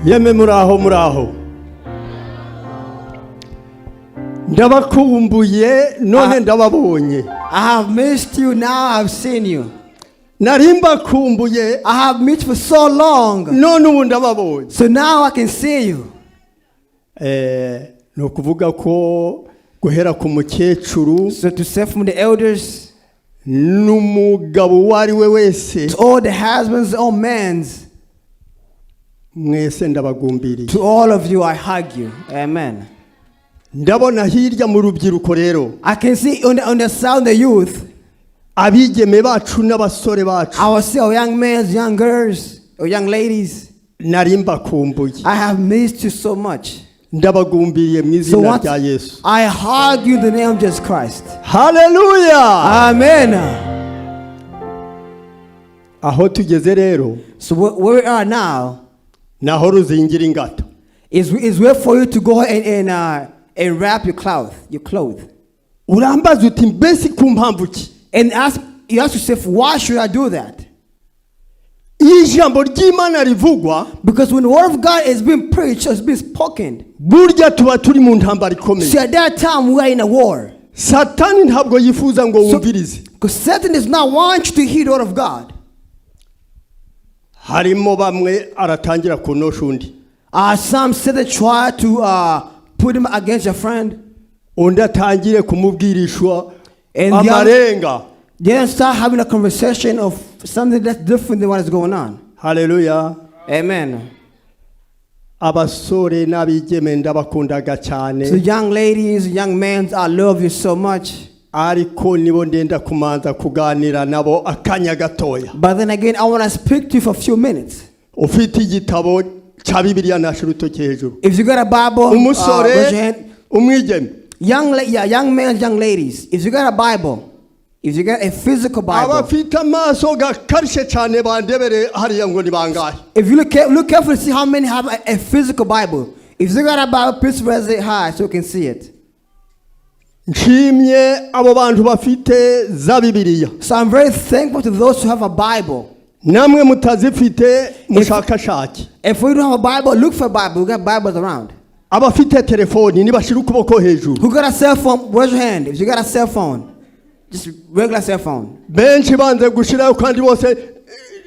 Yemwe, muraho, muraho, ndabakumbuye none Ah. ndababonye. I have missed you, now I've seen you. Nari mbakumbuye. I have missed for so long. None ubu ndababonye. So now I can see you. Eh, ni ukuvuga ko guhera ku mukecuru So to say from the elders n'umugabo uwo ari we wese, to all the husbands, all men, mwese ndabagumbiriye. To all of you, I hug you. Amen. Ndabona hirya mu rubyiruko rero, I can see on the side of the youth, abigeme bacu n'abasore bacu. I will see our young men, young girls, or young ladies. Nari mbakumbuye. I have missed you so much. Ndabagumbiriye mu So izina what? rya Yesu. I hug you in the name of Jesus Christ. Haleluya. Amen. Aho tugeze rero, So where we are now naho ruzingira ingata. is where for you to go and wrap your cloth, your cloth. Urambaza uti mbese ku mpamvu ki? And ask you ask yourself, why should I do that? Iyo ijambo ry'Imana rivugwa, Because when the word of God is being preached, or is being spoken, burya tuba turi mu ntambara ikomeye. See, at that time we are in a war. Satani ntabwo yifuza ngo wumvirize. Because Satan does not want you to hear the word of God. Harimo bamwe aratangira kunosha undi, Some Satan try to put him against your friend, undi atangire kumubwirishwa And amarenga. Then start having a conversation of something that's different than what is going on. Haleluya. Amen. Abasore n'abigeme ndabakundaga cyane. So young ladies, young men, I love you so much. Ariko nibo ndenda kumanza kuganira nabo akanya gatoya. But then again, I want to speak to you for a few minutes. Ufite igitabo cya Bibiliya ntashyira urutoki hejuru. If you got a Bible, Umusore, raise your hand. umwigeme. Yeah, young men, young ladies. If you got a Bible, if you got a physical Bible, Abafite amaso gakarishe cyane bandebere hariya ngo ni bangahe? If you look carefully, see how many have a physical Bible. If you got a Bible, please raise it high so you can see it. Nshimye abo bantu bafite za Bibiliya. So I'm very thankful to those who have a Bible. Namwe mutazifite mushakashake. If we don't have a Bible, look for a Bible. We got Bibles around. Abafite telefoni nibashyire ukuboko hejuru. Who got a cell phone? Raise your hand. If you got a cell phone, just regular cell phone. Benshi banze gushyiraho kandi bose eh,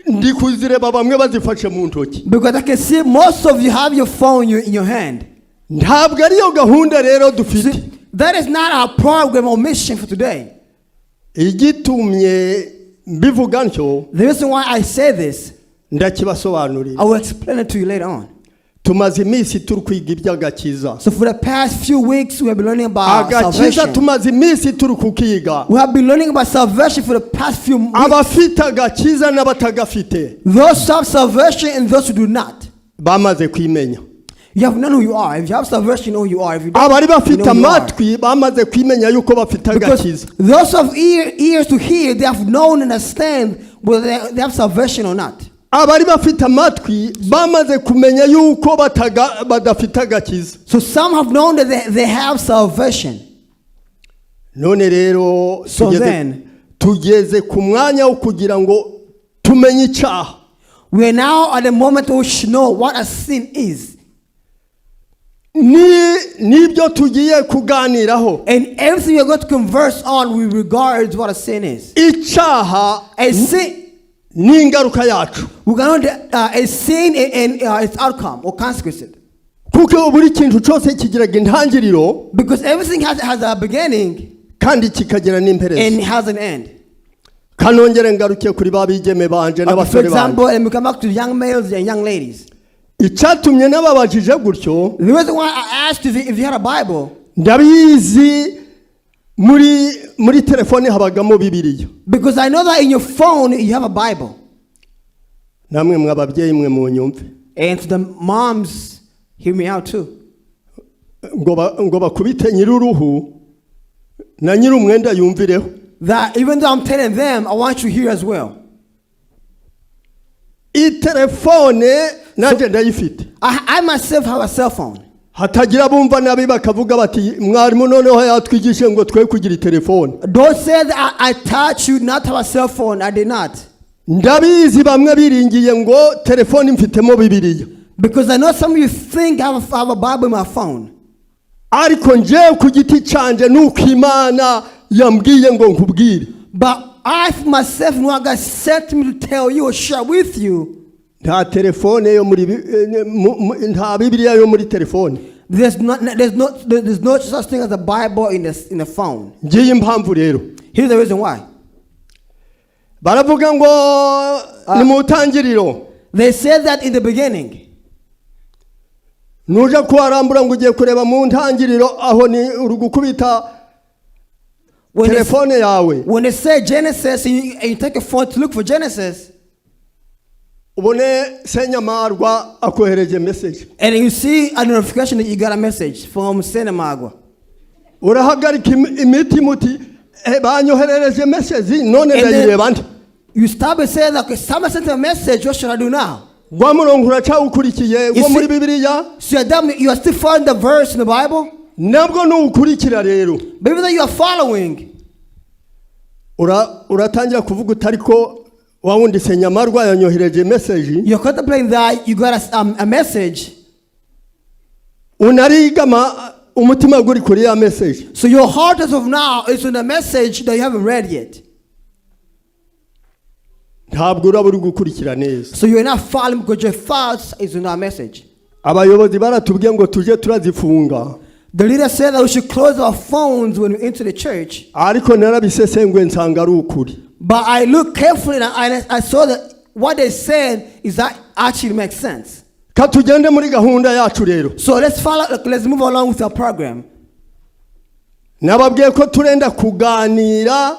ndi kuzireba bamwe bazifashe mu ntoki. Because I can see most of you have your phone in your hand. Ntabwo ariyo gahunda rero dufite. See, that is not our program or mission for today. Igitumye mbivuga ntyo, The reason why I say this, ndakibasobanurira. I will explain it to you later on. Tumaze iminsi turi kwiga iby'agakiza. So for the past few weeks, we have been learning about Agakiza salvation. tumaze iminsi turi kukiga. We have been learning about salvation for the past few weeks. Abafite agakiza n'abatagafite Those who have salvation and those who do not. bamaze kwimenya. You have known who you are. If you have salvation, you know who you are. If you don't, Abari you bafite know who you are. amatwi bamaze kwimenya yuko bafite Because agakiza. those who have ears to hear, they have known and understand whether they have salvation or not. Abari bafite amatwi bamaze kumenya yuko badafite agakiza. So some have known that they have salvation. None rero So tugeze, then- tugeze ku mwanya wo kugira ngo tumenye icyaha. We are now at the moment we should know what a sin is. Ni nibyo tugiye kuganiraho. And everything we are going to converse on with regards what a sin is. Icyaha A sin, n'ingaruka yacu. We're going to a sin and its outcome or consequences. Kuko buri kintu cyose kigiraga intangiriro Because everything has a beginning kandi kikagira n'imperezo. And has an end. Kanongere ngaruke kuri ba bigeme banje Okay, for n'abasore banje. example, and we come back to young males and young ladies. Icyatumye nababajije gutyo, The reason why I asked if you had a Bible, ndabizi muri telefone habagamo Bibiliya. Because I know that in your phone you have a Bible. Namwe mwababyeyi mwe munyumve. And to the moms, hear me out too. Ngo bakubite nyir'uruhu na nyir'umwenda yumvireho. That even though I'm telling them, I want you here as well. Itelefone nanjye ndayifite. I myself have a cell phone. Hatagira bumva nabi bakavuga bati mwarimu noneho yatwigishe ngo twe kugira telefone. Don't say that I taught you not to have a cell phone. I did not. Ndabizi bamwe biringiye ngo telefone mfitemo Bibiliya. Because I know some of you think I have a Bible in my phone. Ariko njyewe ku giti cyanjye nuko Imana yambwiye ngo nkubwire. But I, for myself, know God sent me to tell you or share with you. Nta telefone yo muri nta Bibiliya yo muri telefone. There's not, there's no, there's no such thing as a Bible in the phone. Ngiyi impamvu rero. Here's the reason why. Baravuga ngo ni mu ntangiriro. They said that in the beginning. Nuja kuharambura ngo ugiye kureba mu ntangiriro aho ni uri gukubita telefone yawe. When they say Genesis and you take a phone to look for Genesis, ubone Senyamarwa akohereje message. And you see a notification that you got a message from Senemagwa. Urahagarika imitima uti: "Eh, banyoherereje message none And then ndayireba nde?" you stop and say, "Okay, someone sent a message, what should I do now?" Wa murongo uracyawukurikiye wo muri Bibiliya. So you are still following the verse in the Bible, Nabwo nuwukurikira rero, but even though you are following, uratangira kuvuga uti ariko wa wundi Senyamarwa yanyohereje message. You're contemplating that you got a message. Unarigama umutima guri kuri ya message. So your heart as of now is on the message that you haven't read yet. Ntabwo uraba uri gukurikira neza. So you're not following because your thoughts is on that message. Abayobozi baratubwiye ngo tujye turazifunga. The leader said that we should close our phones when we enter the church. Ariko narabisesenguye nsanga ari ukuri. But I looked carefully and I saw that what they said is that actually makes sense. Ka tugende muri gahunda yacu rero. So let's follow, let's move along with our program. Nababwiye ko turenda kuganira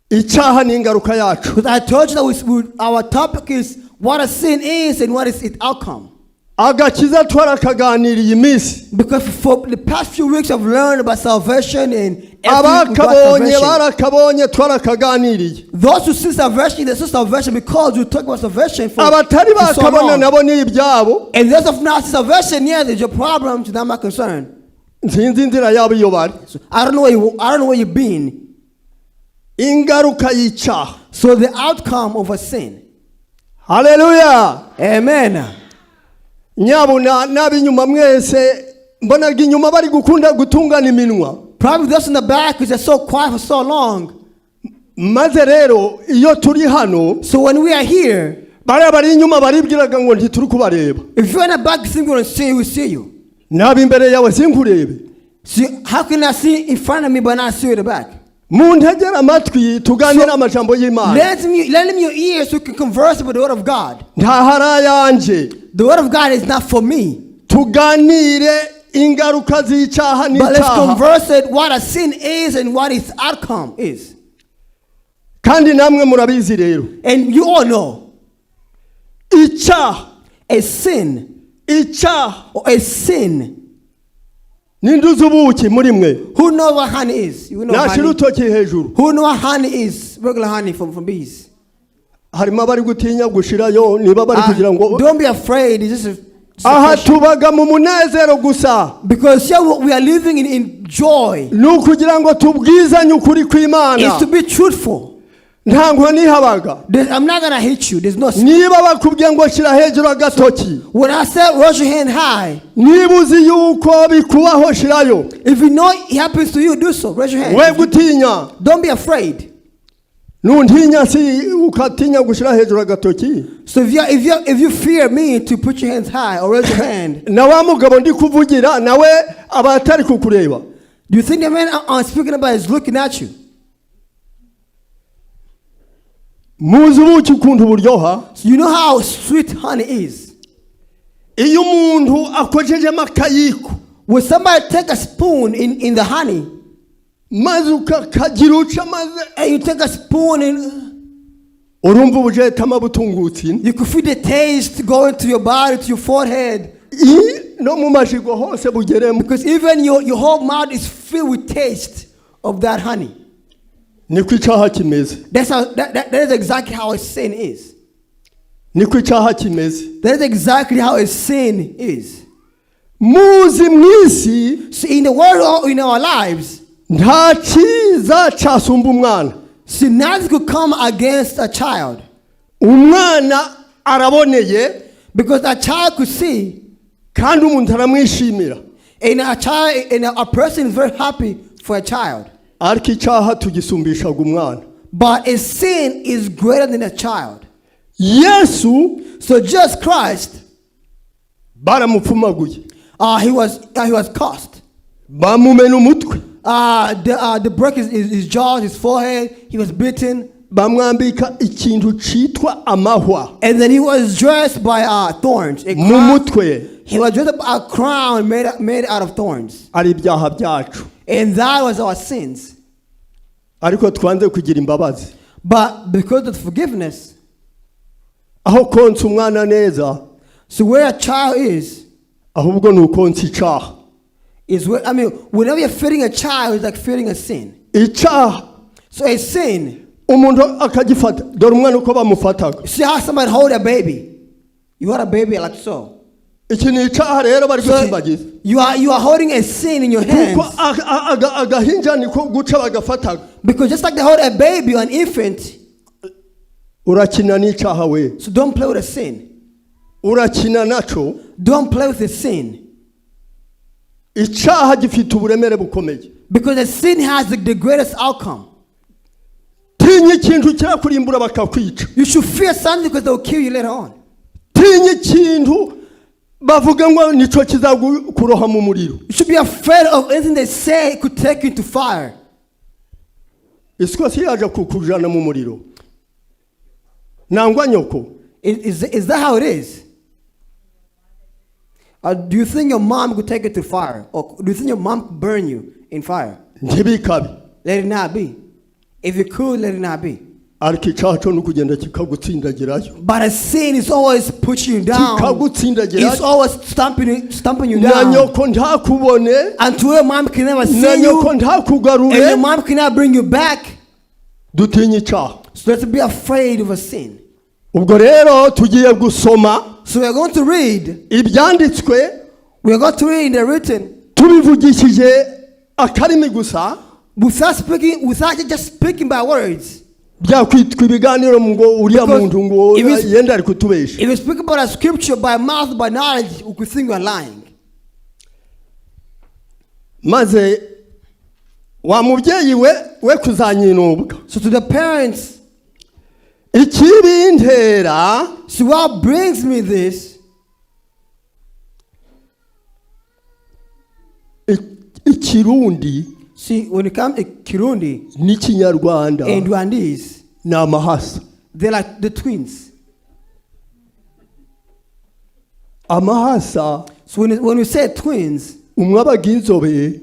icyaha n'ingaruka yacu. Because I told you that our topic is what a sin is and what is its outcome. Agakiza twarakaganiriye iminsi. Because for the past few weeks I've learned about salvation and everything about Abakabonye salvation. barakabonye twarakaganiriye. Those who see salvation, they see salvation because we talk about salvation Abatari for so bakabona long. nabo ni ibyabo. And those of not see salvation, yeah, there's your problem, it's not my concern. Nsinzi inzira yabo iyo bari. So I don't know where you've been. Ingaruka y'icyaha. So the outcome of a sin. Haleluya. Amen. Nyabuna n'ab'inyuma mwese mbonaga inyuma bari gukunda gutungana iminwa. Probably those in the back because they're so quiet for so long. Maze rero iyo turi hano, So when we are here, bariya bari inyuma baribwiraga ngo ntituri kubareba. If you're in the back, think we're gonna see you, we see you. N'aba imbere yawe sinkurebe. See, how can I see in front of me but not see you in the back? Muntegere amatwi tuganire amajambo y'Imana. Lend me your ears so you can converse with the word of God. Ntahari ayanjye. The word of God is not for me. Tuganire ingaruka z'icyaha But let's n'icyaha. Converse it what a sin is and what its outcome is. Kandi namwe murabizi rero. And you all know Icyaha, a sin icyaha, or a sin. Ninde uzi ubuki muri mwe? Who know what honey is? You know Nashyira honey. urutoki hejuru. Who know what honey is? Regular honey from bees. Harimo abari gutinya gushirayo niba bari kugira ngo Don't be afraid. It's just a aha question. Tubaga mu munezero gusa. Because here we are living in joy. Ni ukugira ngo tubwizanye ukuri kw'Imana. It's to be truthful. Nta nkoni ihabaga. I'm not gonna hit you. There's no. Niba bakubwiye ngo shyira hejuru agatoki, When I said raise your hand high, niba uzi yuko bikubaho shirayo. If you know it happens to you, do so. Raise your hand. We gutinya. Don't be afraid. Nuntinya si ukatinya gushyira hejuru agatoki. So if you fear me to put your hands high or raise your hand, Na wa mugabo ndi kuvugira nawe aba atari kukureba. Do you think the man I'm speaking about is looking at you? Muzi ubuki ukuntu buryoha. So you know how sweet honey is. Iyo umuntu akojejemo akayiko, When somebody take a spoon in the honey, maze ukakagira uca maze and you take a spoon and urumva ubujetama butungutse you could feel the taste going to your body, to your forehead. No mu majigo hose bugeremo. Because even your whole mouth is filled with taste of that honey. Niko icyaha kimeze. That is exactly how a sin is. Niko icyaha kimeze. That is exactly how a sin is. Muzi mu isi, So in the world or in our lives, nta cyiza cyasumba umwana. See, nothing could come against a child. Umwana araboneye. Because a child could see, Kandi umuntu aramwishimira. And a child and a person is very happy for a child. Ariko icyaha tugisumbishaga umwana. But a sin is greater than a child. Yesu So Jesus Christ, baramupfumaguye. He was cursed. Bamumena umutwe. The break his jaw, his forehead. He was beaten, Bamwambika ikintu cyitwa amahwa and then he was dressed by thorns. A mu crown. mutwe. He was dressed by a crown made out of thorns, Ari ibyaha byacu. And that was our sins. Ariko twanze kugira imbabazi. But because of forgiveness, Aho konsa umwana neza, so where a child is, ahubwo ni ukonsa icyaha. Is where, I mean, whenever you're feeding a child, it's like feeding a sin. Icyaha So a sin, umuntu akagifata, dore umwana uko bamufataga. See how somebody hold a baby. You hold a baby like so. Iki ni icyaha rero bari So gusimbagiza. you are holding a sin in your hands. Kuko agahinja niko guca bagafataga. Because just like they hold a baby or an infant, Urakina n'icyaha we. So don't play with a sin. Urakina naco. Don't play with a sin. Icyaha gifite uburemere bukomeye. Because the sin has the greatest outcome. Tinya ikintu kirakurimbura bakakwica. You should fear something because they will kill you later on. Tinya ikintu bavuga ngo nico kizakuroha mu muriro. You should be afraid of anything they say could take you to fire. Isiko si yaje kukujana mu muriro nangwa nyoko. Is that how it is? Do you think your mom could take you to fire? Or do you think your mom could burn you in fire? Ntibikabe. Let it not be. If you could, let it not be. Ariko icyaha cyo ni ukugenda kikagutsindagirayo. But a sin is always pushing you down. Kikagutsindagirayo. It's always stomping you Na down. nyoko ntakubone. Until your mom can never Na see nyoko you. ntakugarure. And your mom cannot bring you back. Dutinye icyaha. So let's be afraid of a sin. Ubwo rero tugiye gusoma So we are going to read. ibyanditswe. We are going to read in the written. Tubivugishije akarimi gusa, Without just speaking by words. Byakwitwa ibiganiro ngo uriya Because muntu ngo if it's- yenda ari kutubesha. If you speak about a scripture by mouth, by knowledge, we could think we are lying. Maze wa mubyeyi we we kuzanyinubwa. So to the parents, Ikibintera so what brings me this? Ikirundi See, when it comes to Kirundi n'Ikinyarwanda and Rwandese, ni amahasa. They're like the twins. Amahasa. So when we say twins, Umwe abaga inzobe,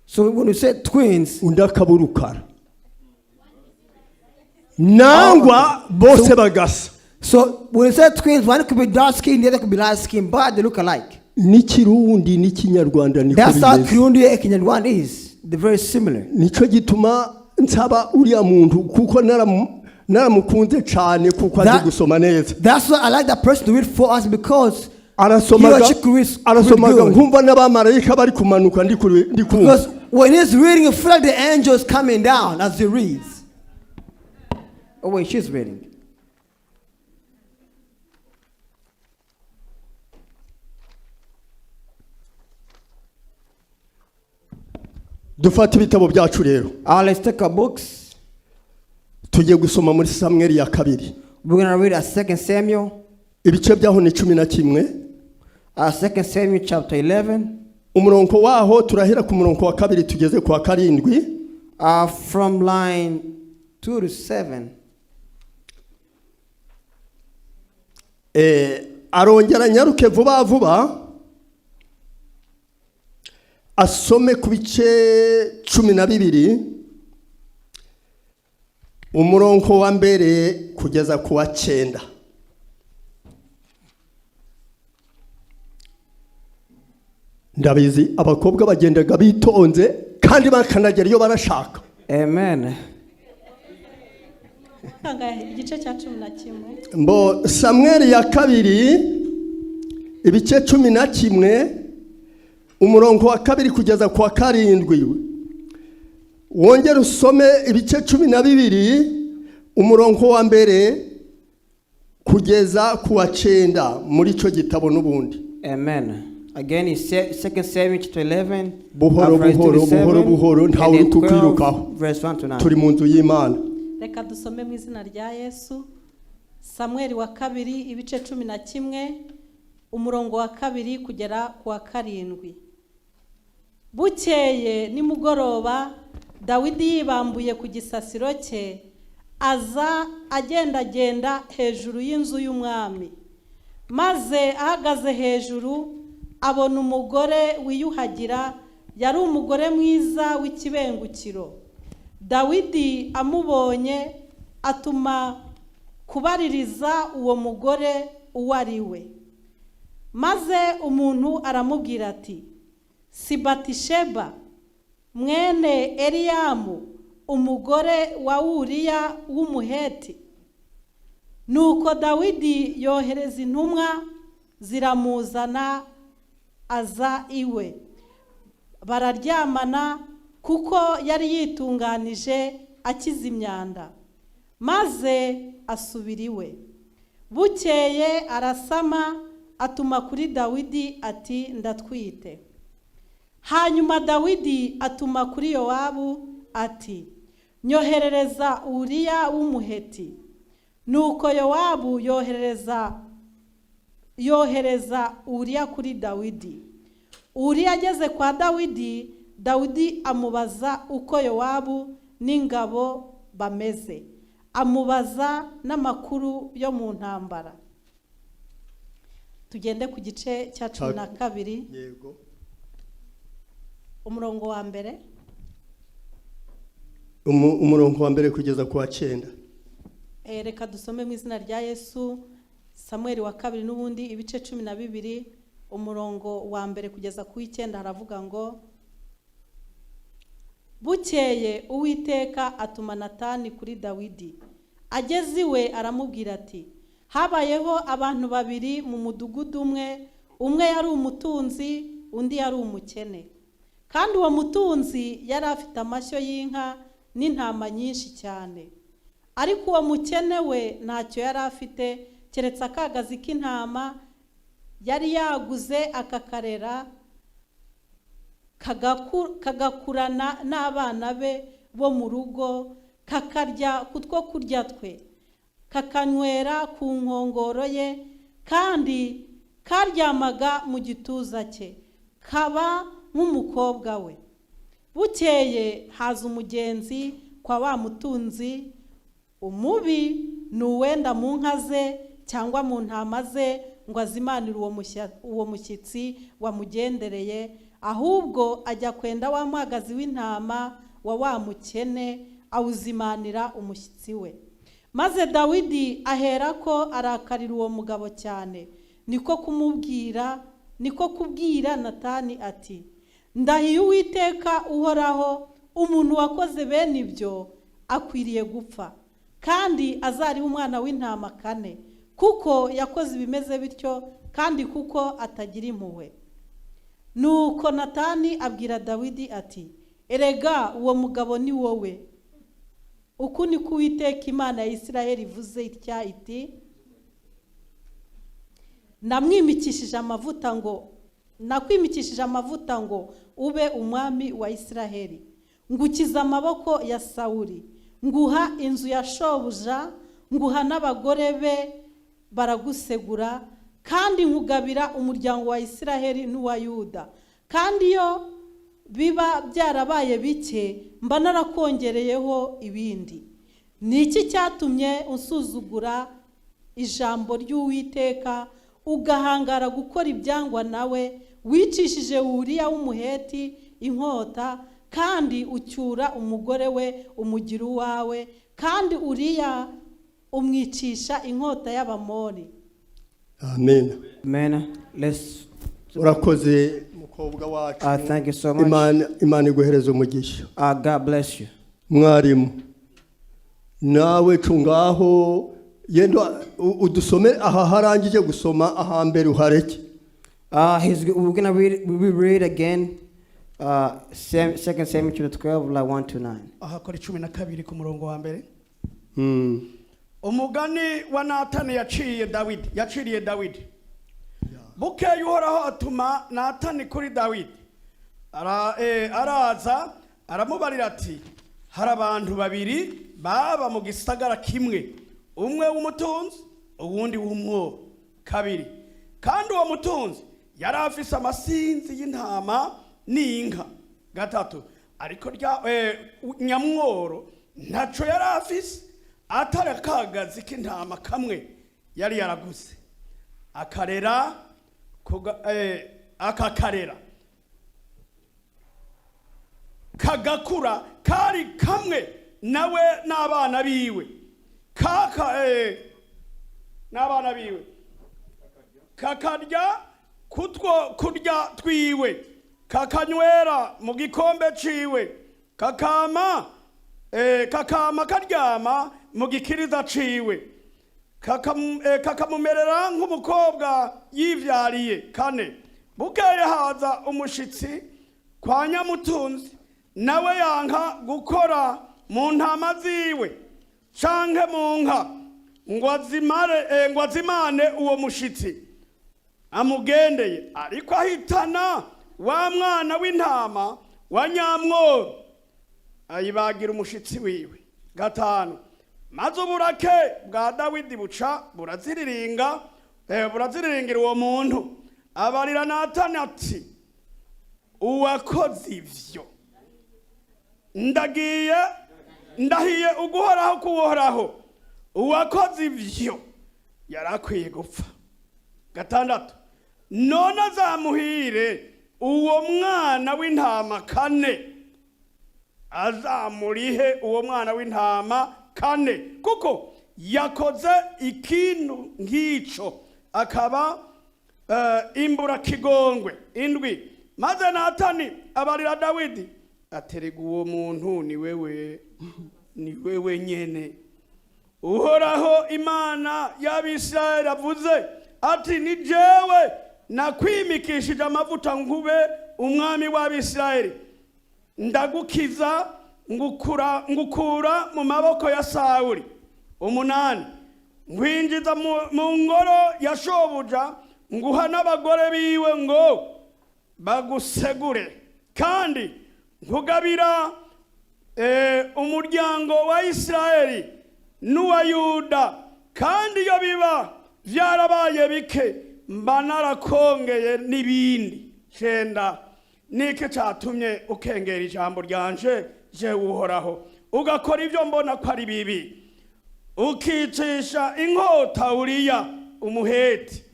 so when we say twins, undi akaba urukara nangwa bose bagasa. So when we say twins, one could be dark skin, the other could be light skin, but they look alike. N'ikirundi n'Ikinyarwanda niko That's how bimeze. Kirundi and Kinyarwanda is. They're very similar. Nicyo gituma nsaba uriya muntu kuko naramukunze cyane kuko azi gusoma neza. That's why I like that person to read for us, because Arasomaga, he or she could read arasomaga good. nkumva n'abamarayika bari kumanuka ndi kumva. Because when he's reading, you feel like the angels coming down as he reads. Oh wait, she's reading. Dufate ibitabo byacu rero. Let's take our books. Tugiye gusoma muri Samweli ya kabiri. We're gonna read a Second Samuel. Ibice byaho ni 11. Second Samuel chapter 11. Umurongo waho turahera ku murongo wa kabiri tugeze ku wa karindwi. From line 2 to 7. Arongera nyaruke vuba vuba asome ku bice 12 umurongo wa mbere kugeza ku wa cyenda. Ndabizi abakobwa bagendaga bitonze kandi bakanagera iyo barashaka. Amen. Kangahe? Igice cya 11. Mbo Samweli ya kabiri ibice 11 umurongo wa kabiri kugeza ku wa karindwi. Wongere usome ibice 12 umurongo wa mbere Kugeza ku wa cenda muri icyo gitabo n'ubundi. Amen. Again, it's 2 Samuel chapter 11, Buhoro, verse buhoro, 27, buhoro, buhoro, and ntawe uri then 12, kukwirukaho. Verse 1 to 9. Turi mu nzu y'Imana. Reka dusome mu izina rya Yesu. Samweli wa kabiri, ibice 11, umurongo wa 2 kugera ku wa 7. Bukeye nimugoroba, Dawidi yibambuye ku gisasiro cye, aza agendagenda hejuru y'inzu y'umwami. Maze ahagaze hejuru, abona umugore wiyuhagira. Yari umugore mwiza w'ikibengukiro. Dawidi amubonye, atuma kubaririza uwo mugore uwo ari we. Maze umuntu aramubwira ati: "Si Batisheba mwene Eliyamu, umugore wa Uriya w'Umuheti." Nuko Dawidi yohereza intumwa, ziramuzana, aza iwe, bararyamana, kuko yari yitunganije akize imyanda. Maze asubira iwe. Bukeye arasama, atuma kuri Dawidi ati: "Ndatwite." Hanyuma Dawidi atuma kuri Yowabu ati: "Nyoherereza Uriya w'Umuheti." Nuko Yowabu yohereza Uriya kuri Dawidi. Uriya ageze kwa Dawidi, Dawidi amubaza uko Yowabu n'ingabo bameze, amubaza n'amakuru yo mu ntambara. Tugende ku gice cya 12. Yego. Umurongo wa 1. Umurongo wa 1 kugeza ku wa 9. Reka dusome mu izina rya Yesu. Samweli wa kabiri n'ubundi, ibice 12, umurongo wa 1 kugeza ku w'9, haravuga ngo: Bukeye Uwiteka atuma Natani kuri Dawidi. Ageze iwe, aramubwira ati: "Habayeho abantu babiri mu mudugudu umwe. Umwe yari umutunzi, undi yari umukene. Kandi uwo mutunzi yari afite amashyo y'inka n'intama nyinshi cyane, ariko uwo mukene we ntacyo yari afite keretse akagazi k'intama yari yaguze, akakarera, kagakurana n'abana be bo mu rugo, kakarya ku two kurya twe, kakanywera ku nkongoro ye, kandi karyamaga mu gituza cye, kaba nk'umukobwa we. Bukeye haza umugenzi kwa wa mutunzi. Umubi ni uwenda mu nka ze cyangwa mu ntama ze ngo azimanire uwo mushyitsi wamugendereye, ahubwo ajya kwenda wa mwagazi w'intama wa wa mukene, awuzimanira umushyitsi we." Maze Dawidi aherako arakarira uwo mugabo cyane. Niko kubwira Natani ati: "Ndahiye Uwiteka uhoraho, umuntu wakoze bene ibyo akwiriye gupfa, kandi azarihe umwana w'intama kane, kuko yakoze ibimeze bityo, kandi kuko atagira impuhwe." Nuko Natani abwira Dawidi ati: "Erega uwo mugabo ni wowe! Uku ni ko Uwiteka Imana ya Isiraheli ivuze itya iti: 'Nakwimikishije amavuta ngo ube umwami wa Isiraheli, ngukiza amaboko ya Sawuli, nguha inzu ya shobuja, nguha n'abagore be baragusegura, kandi nkugabira umuryango wa Isiraheli n'uwa Yuda. Kandi iyo biba byarabaye bike, mba narakongereyeho ibindi. Ni iki cyatumye usuzugura ijambo ry'Uwiteka, ugahangara gukora ibyangwa nawe? Wicishije Uriya w'Umuheti inkota, kandi ucyura umugore we, umugira uwawe, kandi Uriya umwicisha inkota y'Abamori." Amen. Amen. Let's Urakoze, mukobwa wacu. Thank you so much. Imana iguhereze umugisha. God bless you. Mwarimu, nawe cungaho, yenda udusome aha harangije gusoma ahambere, uhareke. We're gonna read. We read again. 2 Samuel chapter 12, like 1 to 9. Ahakora 12 ku murongo wa 1. Umugani wa Natani yaciye Dawidi, yaciriye Dawidi. Bukeye Uhoraho atuma Natani kuri Dawidi. Araza aramubarira ati: "Hari abantu babiri baba mu gisagara kimwe, umwe w'umutunzi, uwundi w'umworo." Kabiri, kandi uwo mutunzi yari afise amasinzi y'intama n'inka. Gatatu, ariko rya nyamworo ntaco yari afise atari akagazi k'intama kamwe yari yaraguze, akarera akakarera kagakura. Kari kamwe nawe n'abana biwe, kaka n'abana biwe, kakarya kutwo kurya twiwe, kakanywera mu gikombe ciwe, kakama karyama mu gikiriza ciwe, kakamumerera nk'umukobwa yivyariye. Kane, bukeye haza umushitsi kwa nyamutunzi, nawe yanka gukora mu ntama ziwe canke mu nka ngo azimane uwo mushitsi amugendeye, ariko ahitana wa mwana w'intama wa nyamworo, ayibagira umushitsi wiwe. Gatanu, maze uburake bwa Dawidi buca buraziriringira uwo muntu. Abarira Natani ati: "Uwakoze ivyo, ndagiye, ndahiye uguhoraho kuwohoraho, uwakoze ivyo yari akwiye gupfa." Gatandatu, none azamuhire uwo mwana w'intama kane, azamurihe uwo mwana w'intama kane, kuko yakoze ikintu nk'ico akaba imburakigongwe. Indwi, maze Natani abarira Dawidi aterega: "Uwo muntu ni wewe, ni wewe nyene. Uhoraho Imana y'Abisirayeli avuze ati: 'Ni jewe nakwimikishije amavuta nkube umwami w'Abisirayeli, ndagukiza ngukura mu maboko ya Sawuli.' Umunani, nkwinjiza mu ngoro ya shobuja, nguha n'abagore biwe ngo bagusegure, kandi nkugabira umuryango wa Isirayeli n'uwa Yuda. Kandi iyo biba byarabaye bike, mba narakongeye n'ibindi.' Cenda, niki catumye ukengera ijambo ryanje jewe Uhoraho, ugakora ibyo mbona ko ari bibi, ukicisha inkota Uriya Umuheti,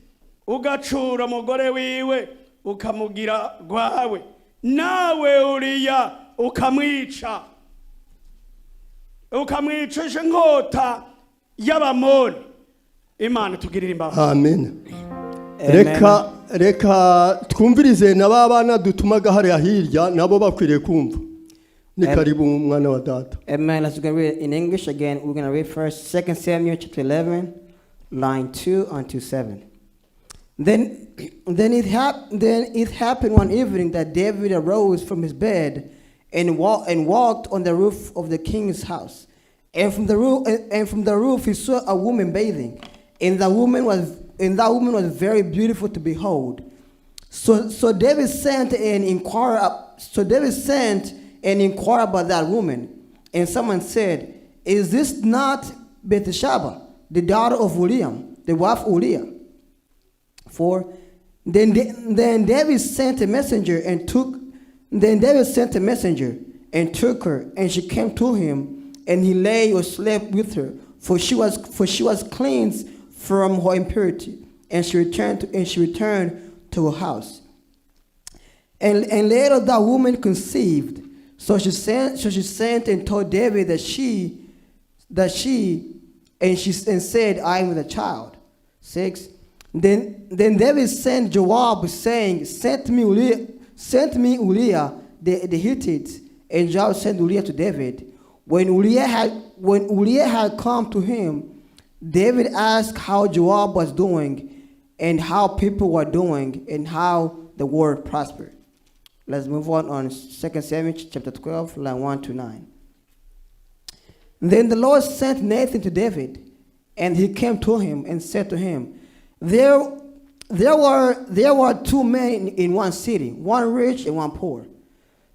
ugacura umugore wiwe ukamugira rwawe, nawe Uriya ukamwica, ukamwicisha inkota y'Abamoni?" Imana itugirire imbabazi. Amen. Reka twumvirize na ba bana dutumaga hariya hirya, nabo bakwiriye kumva. Ni karibu mwana wa data. Amen. Let's go read in English again. We're going to read first 2 Samuel chapter 11, line 2 unto 7. Then it happened one evening that David arose from his bed and walked on the roof of the king's house. And from the roof he saw a woman bathing. And that woman was very beautiful to behold. So David sent and inquired about that woman. And someone said, "Is this not Bathsheba, the daughter of Uriah, the wife of Uriah?" 4. Then David sent a messenger and took then David sent a messenger and took her, and she came to him, and he lay or slept with her, for she was cleansed from her impurity, and she returned to her house. And later that woman conceived. So she sent and told David that she and she and said, "I am with a child." 6. Then David sent Joab, saying, "Sent me Uriah the Hittite." And Joab sent Uriah to David. When Uriah had come to him, David asked how Joab was doing, and how people were doing, and how the war prospered. Let's move on 2 Samuel chapter 12, line 1 to 9. Then the Lord sent Nathan to David. And he came to him and said to him, There were two men in one city, one rich and one poor.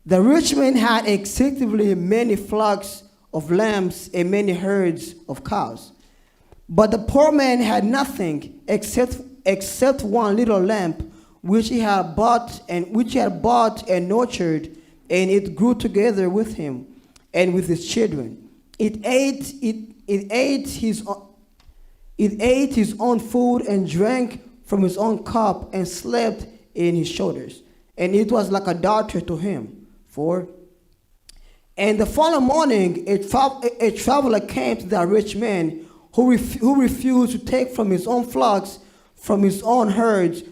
The rich man had exceedingly many flocks of lambs and many herds of cows. But the poor man had nothing except one little lamb which he had bought and nurtured, and it grew together with him and with his children. It ate his own food and drank from his own cup and slept in his shoulders. And it was like a daughter to him. 4. And the following morning, a traveler came to that rich man who refused to take from his own flocks, from his own herds,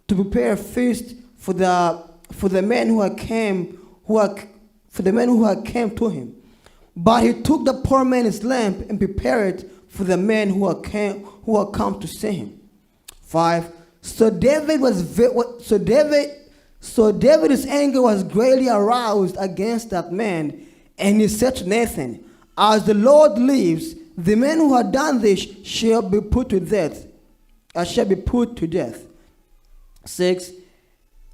to prepare a feast for the men who had came who had, for the men who had came to him. But he took the poor man's lamb and prepared it for the men who had come to see him. 5. So David was ve- so David so David's anger was greatly aroused against that man, and he said to Nathan, "As the Lord lives, the man who had done this shall be put to death. I shall be put to death." 6.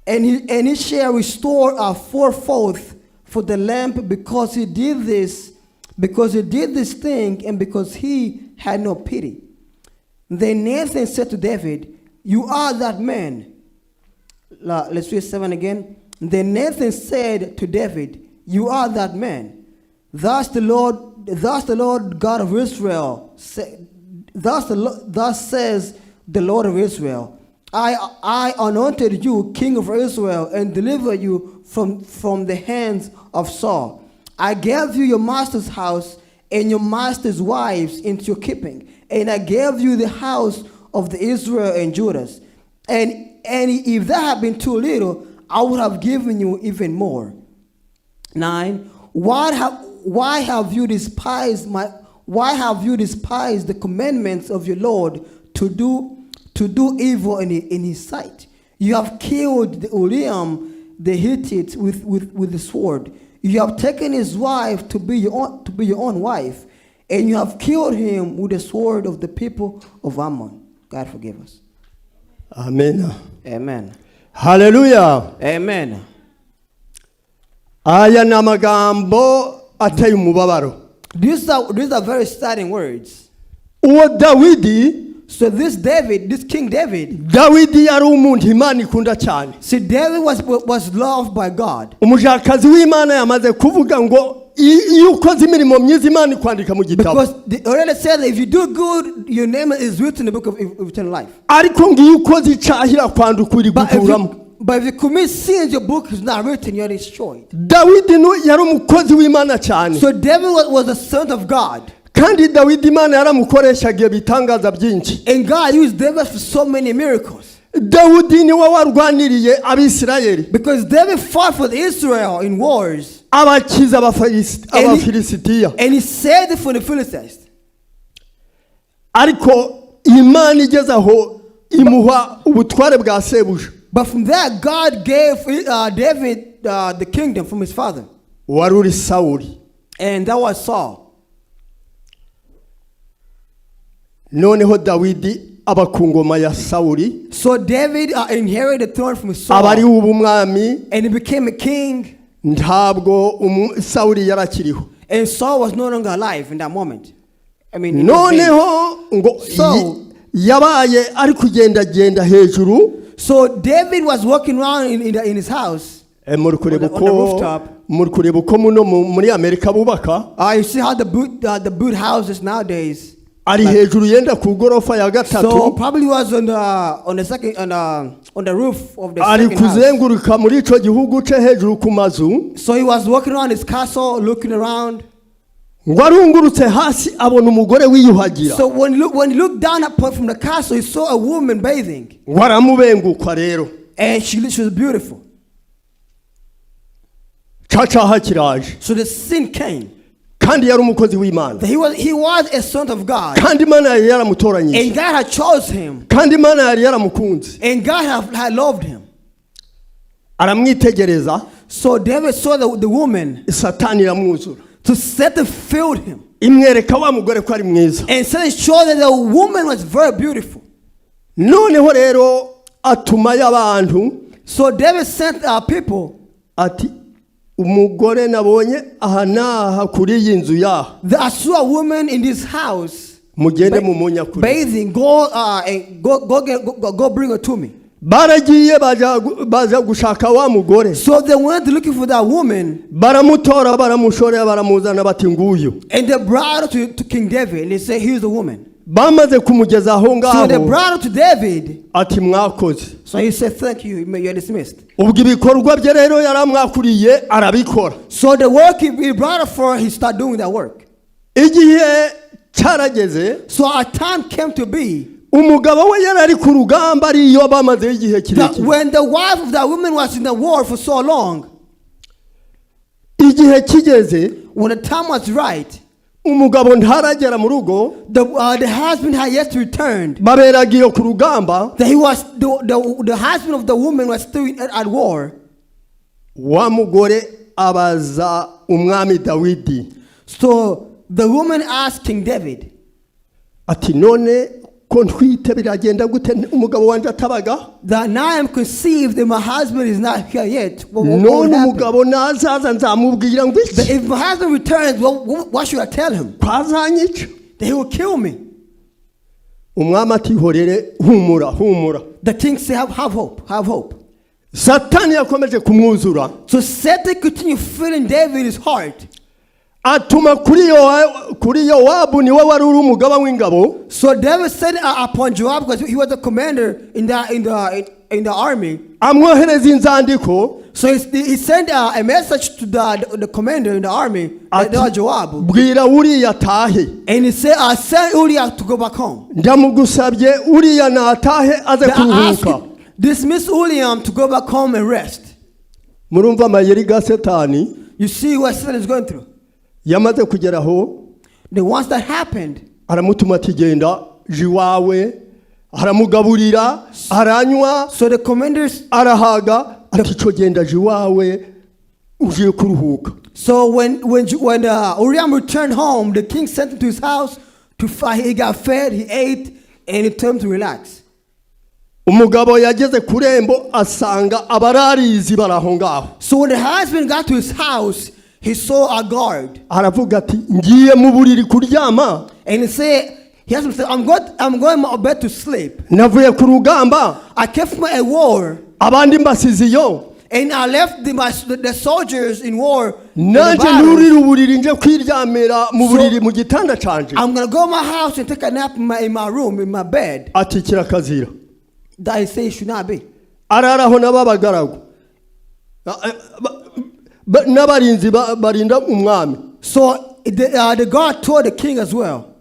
And he shall restore a fourfold for the lamb because he did this thing, and because he had no pity. Then Nathan said to David, "You are that man." Let's read 7 again. Then Nathan said to David, "You are that man. Thus the Lord God of Israel, thus says the Lord of Israel, I anointed you king of Israel and delivered you from the hands of Saul. I gave you your master's house and your master's wives into your keeping, and I gave you the house of the Israel and Judas. And if that had been too little, I would have given you even more. 9. Why have you despised the commandments of your Lord to do evil in his sight? You have killed the Uriah the Hittite with the sword. You have taken his wife to be your own wife, and you have killed him with the sword of the people of Ammon." God forgive us. Amen. Amen. Haleluya. Amen. Aya ni amagambo ateye umubabaro. These are very starting words. Uwo Dawidi. So this David, this King David, Dawidi yari umuntu Imana ikunda cyane. See, David was loved by God. Umujakazi w'Imana yamaze kuvuga ngo iyo ukoze imirimo myiza Imana ikwandika mu gitabo. Because they already said that if you do good, your name is written in the book of eternal life. Ariko ngo iyo ukoze icyaha irakwandukura But if igukuramo. you, but if you commit sins, your book is not written, you're destroyed. Dawidi yari umukozi w'Imana cyane. So David was a son of God. Kandi Dawidi Imana yaramukoreshaga ibitangaza byinshi. And God used David for so many miracles. Dawidi niwe warwaniriye Abisirayeli. Because David fought for Israel in wars. Abakiza Abafilisitiya. And he saved it for the Philistines. Ariko Imana igeze aho imuha ubutware bwa sebuja. But from that, God gave David the kingdom from his father. Wari uri Sawuli. And that was Saul. Noneho Dawidi aba ku ngoma ya Sawuli. So David inherited the throne from Saul. Aba ari ubu umwami. And he became a king. Ntabwo Sawuli yarakiriho. And Saul was no longer alive in that moment. I mean, in those days. Noneho ngo yabaye ari kugendagenda hejuru. So David was walking around in his house. Muri kureba On the uko rooftop. Muri kureba uko muno muri Amerika bubaka. You see how the boot houses nowadays. Ari hejuru yenda ku gorofa ya gatatu. So probably was on the second on the roof of the Ari second house. kuzenguruka muri ico gihugu ce hejuru ku mazu. So he was walking around his castle, looking around. Ngo arungurutse hasi abona umugore wiyuhagira. So when he looked down upon from the castle, he saw a woman bathing, Ngo aramubengukwa rero. And she was beautiful. Ca caha kiraje. So the sin came. Kandi yari umukozi w'Imana. That he was a son of God, Kandi Imana yari yaramutoranyije. And God had chose him, Kandi Imana yari yaramukunze. And God had loved him. Aramwitegereza. So David saw the woman. Satani iramwuzura. To Satan filled him. Imwereka wa mugore ko ari mwiza. And Satan showed that the woman was very beautiful. Noneho rero atumayo abantu. So David sent our people Ati umugore nabonye aha n'aha kuri iyi nzu yaha. That I saw a woman in this house Mugende mumunyakure. Bathing. Go and go go get go, go bring her to me. Baragiye baja baza gushaka wa mugore. So they went looking for that woman, Baramutora baramushorera baramuzana bati nguyu. And they brought her to King David, and they said, "Here's the woman." Bamaze kumugeza aho So they ngaho brought her to David. Ati mwakoze. So he said, "Thank you, you're dismissed." Ubwo ibikorwa bye rero yaramwakuriye arabikora. So the work he brought her for, he started doing that work. Igihe cyarageze. So a time came to be Umugabo we yari ari ku rugamba ariyo bamazeho igihe that kirekire. When the wife of that woman was in the war for so long, Igihe kigeze when the time was right, umugabo ntaragera mu rugo. the husband had yet to return. Baberaga iyo ku rugamba. That he was the husband of the woman was still at war. Wa mugore abaza umwami Dawidi. So the woman asked King David Ati none ko ntwite biragenda gute umugabo wanjye atabaga? That now I am conceived and my husband is not here yet. What None would happen? umugabo nazaza nzamubwira ngo That iki? if my husband returns, what should I tell him? Ko azanyica. That he will kill me. Umwami ati horere humura humura. The king said, Have hope, have hope." Satani yakomeje kumwuzura. So Satan continued filling David's heart. Atuma kuri Yowabu niwe wari uri umugaba w'ingabo. So David sent upon Joab because he was the commander in the army. Amwohereza inzandiko. So he sent a message to the commander in the army, Ati Joab, bwira uriya atahe. And he said, "I sent Uriah to go back home." Ndamugusabye uriya natahe aze That I asked kuruhuka. him, dismiss Uriah to go back home and rest. Murumva amayeri ga Satani. You see what Satan is going through. Yamaze kugera aho The ones that happened, aramutuma ati genda je iwawe aramugaburira aranywa So the commanders, arahaga ati cyo genda je iwawe ugiye kuruhuka. So when Uriah returned home, the king sent him to his house to fight. He got fed, he ate, and he told him to relax. Umugabo yageze ku rembo asanga abararizi bari aho ngaho. So when the husband got to his house, he saw a guard. Aravuga ati ngiye mu buriri kuryama. And he said, he asked himself, I'm going my bed to sleep. Navuye ku rugamba. I came from a war, Abandi mbasize iyo. And I left the soldiers in war in the Nanjye battle. nurire uburiri nje kwiryamira mu buriri mu gitanda canje. I'm gonna go to my house and take a nap in my room, in my bed. Ati kirakazira. That he said should not be. Araraho n'ababagaragu n'abarinzi barinda umwami. So the guard told the king as well.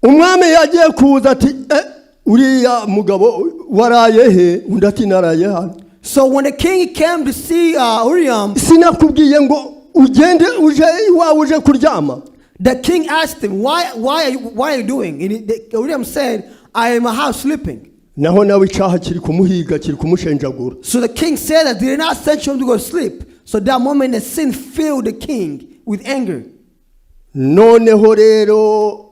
Umwami yagiye kuza ati "Eh, uriya mugabo waraye he?" Undi ati naraye hano. So when the king came to see Uriah, Sinakubwiye ngo ugende uje iwawe uje kuryama? The king asked him, Why are you doing?" And Uriah said, "I am in my house sleeping." Naho nawe icyaha kiri kumuhiga kiri kumushenjagura. So the king said that they did not send him to go sleep. So that moment the sin filled the king with anger. Noneho rero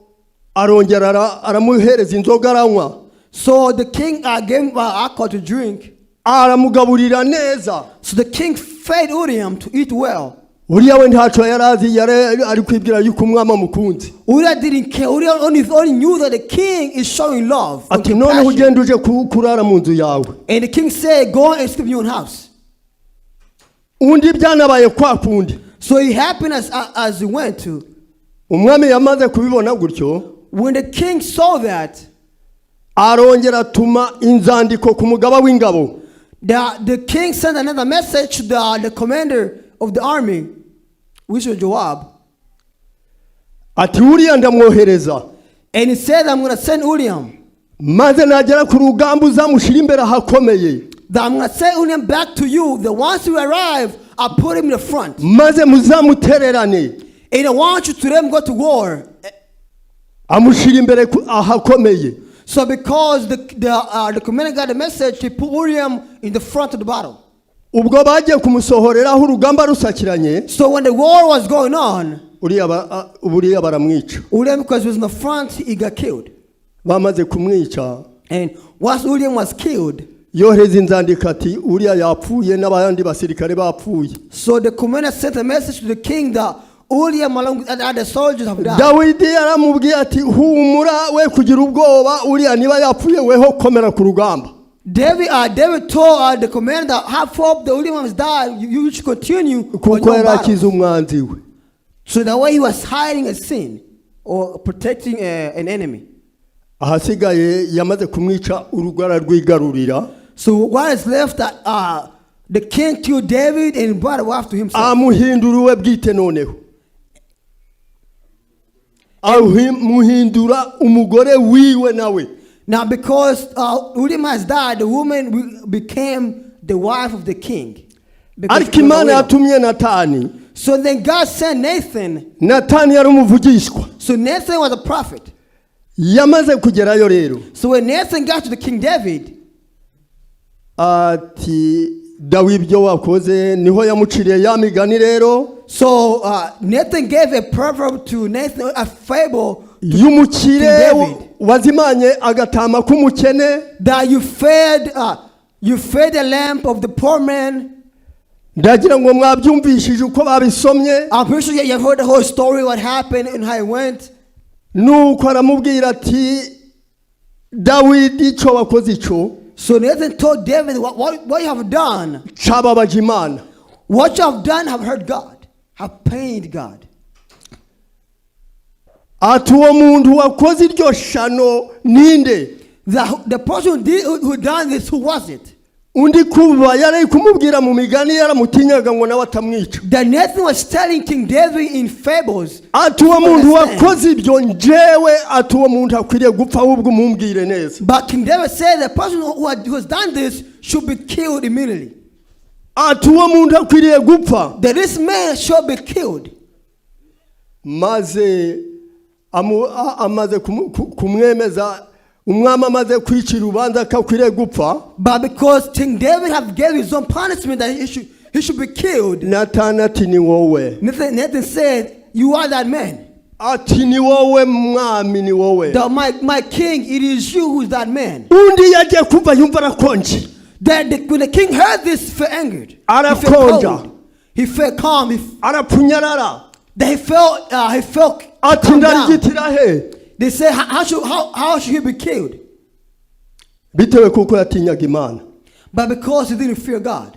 arongera aramuhereza inzoga aranywa. So the king gave him alcohol to drink. Aramugaburira neza. So the king fed Uriah to eat well. Uriya we ntacyo yari azi yari ari kwibwira yuko umwami amukunze. Uriah didn't care. Uriah only knew that the king is showing love and Ati noneho compassion. ugenda uje kurara mu nzu yawe. And the king said, "Go and sleep in your own house." Undi byanabaye kwa kundi. So it happened as he went to. Umwami yamaze kubibona gutyo When the king saw that, arongera atuma inzandiko ku mugaba w'ingabo. the king sent another message to the commander of the army, which was Joab. Ati uriya ndamwohereza. And he said, "I'm going to send Uriah. Maze nagera ku rugamba uzamushyira imbere ahakomeye. That I'm going to send Uriah back to you. The once you arrive, I put him in the front. Maze muzamutererane. And I want you to then go to war." Amushyira imbere ahakomeye. So because the commander got the message, he put Uriah in the front of the battle. Ubwo bagiye kumusohoreraho urugamba rusakiranye. So when the war was going on, Uriya ba- a- buriya baramwica. Uriah, because he was in the front, he got killed. Bamaze kumwica, And once Uriah was killed, yohereza inzandiko ati uriya yapfuye n'abandi basirikare bapfuye. So the commander sent a message to the king that Uriah along with other soldiers have died. Dawidi yaramubwiye ati humura we kugira ubwoba uriya niba yapfuye weho komera ku rugamba. David told the commander that have hope, the Uriah has died. You should continue on kuko your yari battle. akize umwanzi we. So that way he was hiding a sin or protecting an enemy. Ahasigaye yamaze kumwica urugo ararwigarurira. So what is left that the king killed David and brought a wife to himself. Amuhindura uwe bwite noneho amuhindura umugore wiwe nawe. Now because Uriah has died, the woman became the wife of the king. Because Ariko she was a Imana widow. yatumye Natani. So then God sent Nathan. Natani yari umuvugishwa. So Nathan was a prophet. Yamaze kugerayo rero, So when Nathan got to the King David, ati dawe ibyo wakoze niho yamuciriye ya migani rero so Nathan gave a proverb to Nathan, a fable y'umukire David. Wazimanye agatama k'umukene. That you fed the lamp of the poor man. Ndagira ngo mwabyumvishije uko babisomye. I'm pretty sure you have heard the whole story, what happened and how it went. Nuko aramubwira ati dawidi icyo wakoze icyo So Nathan told David, what you have done, cyababaje Imana. What you have done have hurt God, have pained God. Ati uwo muntu wakoze iryo shano ninde? The person who done this, who was it? Undi kuba yari kumubwira mu migani yaramutinyaga ngo nawe atamwica. That Nathan was telling King David in fables. Ati uwo muntu Understand. wakoze ibyo njyewe ati uwo muntu akwiriye gupfa ahubwo umumbwire neza. But King David said the person who has done this should be killed immediately. Ati uwo muntu akwiriye gupfa. That this man shall be killed. Maze amu- a- amaze kumu- ku- kumwemeza umwami amaze kwicira urubanza ko akwiriye gupfa, But because King David have gave his own punishment that he should be killed, Natani ati ni wowe. Nathan said, "You are that man." Ati ni wowe mwami ni wowe. My king, it is you who is that man. Undi yagiye kumva yumva arakonje. When the king heard this, he felt angered. He felt Arakonja. cold. He felt calm. Arapfunyarara. He felt Ati calmed down. ndarigitira he? They said, How should he be killed?" Bitewe kuko yatinyaga Imana. But because he didn't fear God.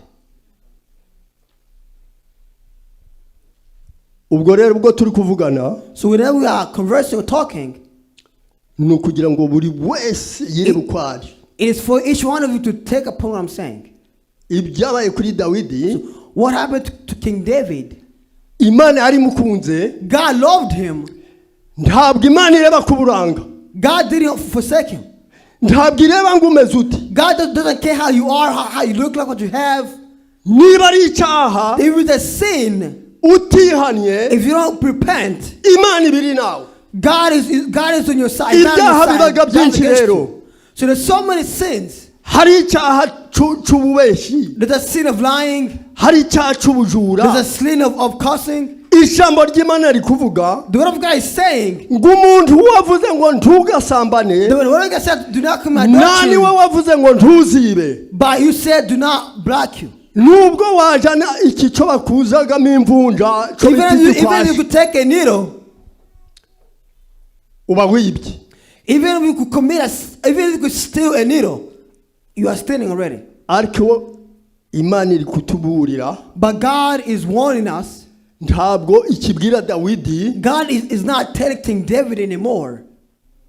Ubwo rero ubwo turi kuvugana, So whenever we are conversing or talking, ni ukugira ngo buri wese yirebe uko ari. It is for each one of you to take upon what I'm saying. Ibyabaye kuri Dawidi, What happened to King David? Imana yarimukunze. God loved him. Ntabwo Imana ireba ku buranga. God didn't forsake him. Ntabwo ireba ngo umeze uti. God doesn't care how you are, how you look like, what you have. Niba ari icyaha If it's a sin, utihannye, if you don't repent, Imana ibiri nawe. God is on your side. Not on Ibyaha your side. bibaga God is byinshi against rero. you. So there's so many sins. Hari icyaha cu- c'ububeshi. There's a sin of lying. Hari icyaha c'ubujura. There's a sin of cursing. Ijambo ry'Imana rikuvuga The word of God is saying, ngo umuntu wavuze ngo ntugasambane, the word of God said, "Do not commit nta adultery." niwe wavuze ngo ntuzibe. But you said, "Do not block you." Nubwo wajana iki cyo bakuzagamo imvunja cyo Even bita if you, even if you igikwashi, could take a needle, uba wibye. even if you could commit a, s- even if you could steal a needle, you are stealing already. Ariko Imana iri kutuburira. But God is warning us. Ntabwo ikibwira Dawidi. God is not telling King David anymore.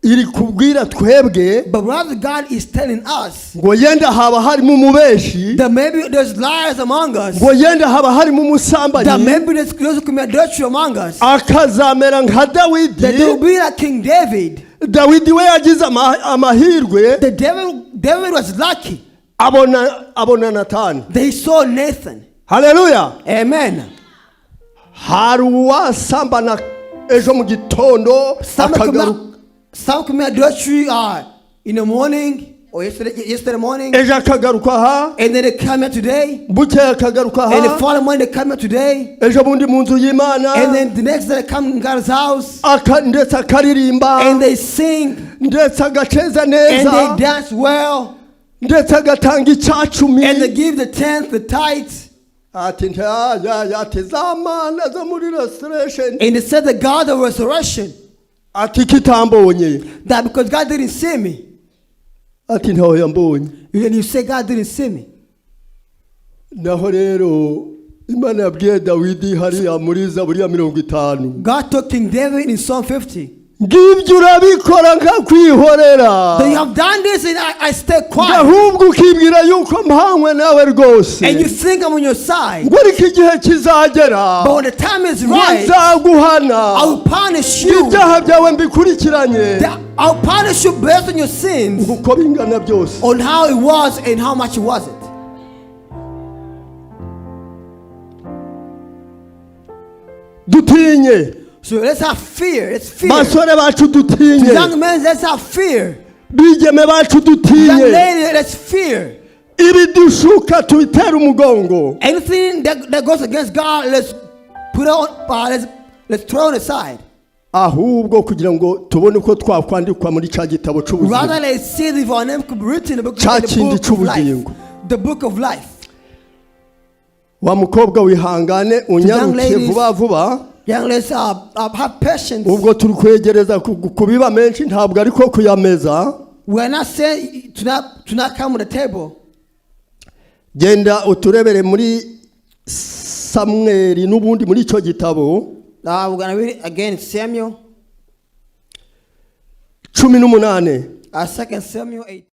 Iri kubwira twebwe But rather God is telling us ngo yenda haba harimo umubeshi, that maybe there's liars among us. ngo yenda haba harimo That umusambanyi maybe there's those who commit adultery among us. akazamera nka That they will Dawidi. be like King David. Dawidi we yagize ama- amahirwe, The David was lucky. Abona abona Natani. They saw Nathan. Haleluya. Amen. Hari uwasambana ejo mu gitondo Some akagaruka commit, some commit adultery in the morning or yesterday morning, Ejo akagaruka aha. And then they come here today, Bukeye akagaruka and the aha. following morning they come here today, Ejo bundi mu nzu y'Imana. And then the next day they come in God's house, Ndetse akaririmba. And they sing, Ndetse agaceza and neza. they dance well, Ndetse agatanga icyacumi. And they give the tenth, the tithes. Ati ntaya ati za mana zo muri restoration. And they said the God of resurrection, Ati kitambonye. That because God didn't see me. Ati ntaho yambonye. And you say God didn't see me. Naho rero Imana yabwiye Dawidi hariya muri Zaburi ya 50. God took King David in Psalm 50. Ngibyo urabikora nkakwihorera. That you have done this and I stay quiet. Ahubwo ukibwira yuko mpanywe nawe rwose. And you think I'm on your side. Ngo ariko igihe kizagera. But when the time is right, Nzaguhana. I will punish you. Ibyaha byawe mbikurikiranye. That I'll punish you based on your sins, Ngo uko bingana byose. On how it was and how much it wasn't. Dutinye. So let's have fear. Let's fear. Basore bacu dutinye. Young men, let's have fear. Bigeme bacu Young dutinye. lady, let's fear. Ibidushuka tubitera umugongo. Anything that goes against God, let's put on, let's throw it aside. Ahubwo kugira ngo tubone uko twakwandikwa muri cya gitabo cy'ubuzima. Rather, let's see if our name could be written in the book, Cya in the kindi book of life. cy'ubugingo. The book of life. Wa mukobwa wihangane unyaruke Ladies, vuba vuba. Young ladies, have patience. Ubwo turi kwegereza ku biba menshi ntabwo ariko kuyameza. We are not saying to not come on the table. Genda uturebere muri Samweli n'ubundi muri icyo gitabo. We're gonna read it again, Samuel, 18. 2 Samuel 8.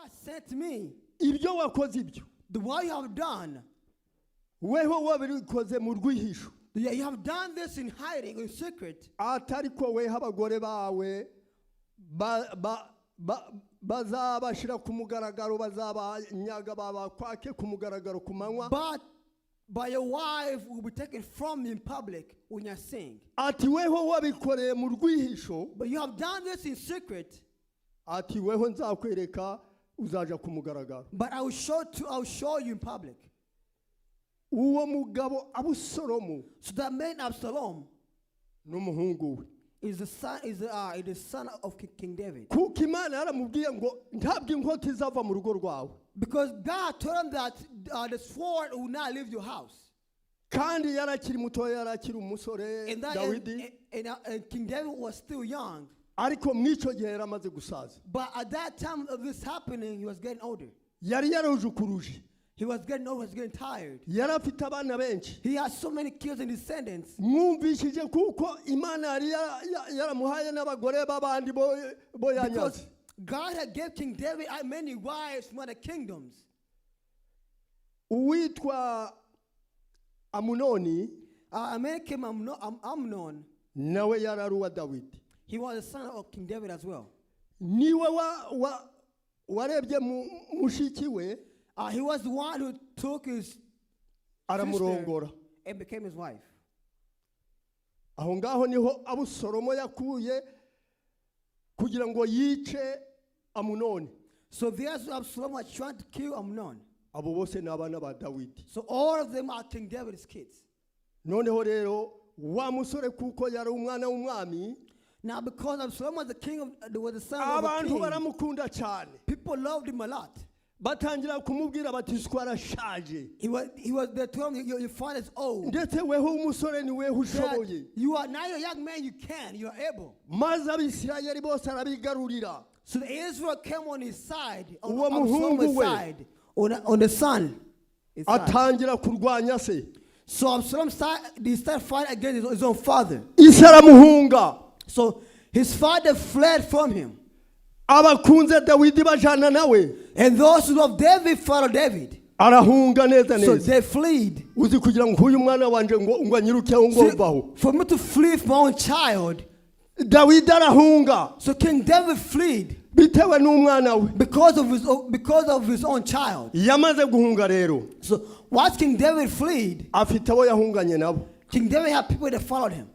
God sent me. Ibyo wakoze ibyo The what you have done, weho wabikoze mu rwihisho you have done this in hiding, in secret. Atari ko weho abagore bawe ba- ba- ba- bazabashyira ku mugaragaro bazabanyaga babakwake ku mugaragaro ku manywa. But your wife will be taken from you in public when you're seeing. Ati weho wabikoreye mu rwihisho. But you have done this in secret. Ati weho nzakwereka uzaja ku mugaragaro. But I will show you in public. Uwo mugabo Abusalomu So that man Absalom n'umuhungu we is the son of King David. Kuko Imana yaramubwiye ngo ntabwo inkota izava mu rugo rwawe. Because God told him that the sword will not leave your house. Kandi yarakiri mutoya yarakiri umusore And, that, Dawidi. and King David was still young. Ariko mu icyo gihe yaramaze gusaza. But at that time of this happening, he was getting older. Yari yarujukuruje. He was getting old, he was getting tired. Yari afite abana benshi. He has so many kids and descendants. Mwumvishije kuko Imana yari yara- ya- yaramuhaye n'abagore b'abandi bo bo yanyaze. Because God had gave King David many wives from other kingdoms. Uwitwa Amunoni A man came Amnon. Nawe yari ari uwa Dawidi. He was the son of King David as well. Niwe wa- wa- warebye mu- mushiki we He was the one who took his sister aramurongora. And became his wife. Aho ngaho niho Abusalomo yakuye kugira ngo yice Amunoni. So there's Absalom was trying to kill Amnon. Abo bose ni abana ba Dawidi. So all of them are King David's kids. Noneho rero wa musore kuko yari umwana w'umwami Now, because Absalom was the king of, was the son of a abantu king, baramukunda cyane. People loved him a lot. Batangira kumubwira bati siko arashaje. They told him, your father is old. Ndetse weho umusore ni weho That ushoboye. you are now a young man, you can, you are able. Maze Abisirayeli bose arabigarurira. So the Israel came on his side, on Uwo muhungu Absalom's we. side, on the son. His side. Atangira kurwanya se. So Absalom started fighting against his own father. Ise aramuhunga. So his father fled from him. Abakunze Dawidi bajana nawe. And those who loved David followed David. Arahunga neza So neza. they fled. Uzi kugira ngo uyu mwana wanje ngo ngo anyirukeho ngo See, mvaho. for me to flee from my own child. Dawidi arahunga So King David fled bitewe n'umwana we. because of his own child. Yamaze guhunga rero So once King David fled, afite abo yahunganye nabo. King David had people that followed him.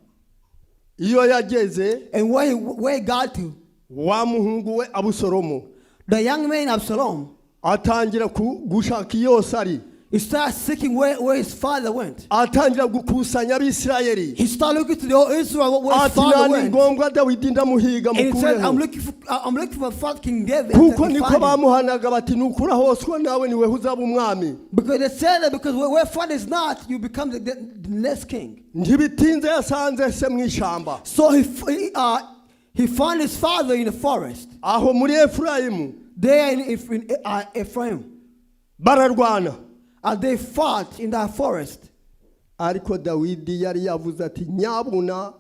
Iyo yageze And where he got to, wa muhungu we Abusalomo the young man Absalom, atangira ku- gushaka iyo ari. he started seeking where his father went. Atangira gukusanya Abisirayeli. He started looking to the whole Israel where his Ati father nani went. ngombwa Dawidi ndamuhiga And he said, mukureho. I'm looking for father King David. Kuko to niko find him. bamuhanaga bati nukura hoswa nawe niwe uzaba umwami. Because they said that because where father is not, you become the next king. Ntibitinze yasanze se mu ishyamba. So he found his father in the forest, Aho muri Efurayimu. There in Ephraim. Bararwana. And they fought in that forest. Ariko Dawidi yari yavuze ati nyabuna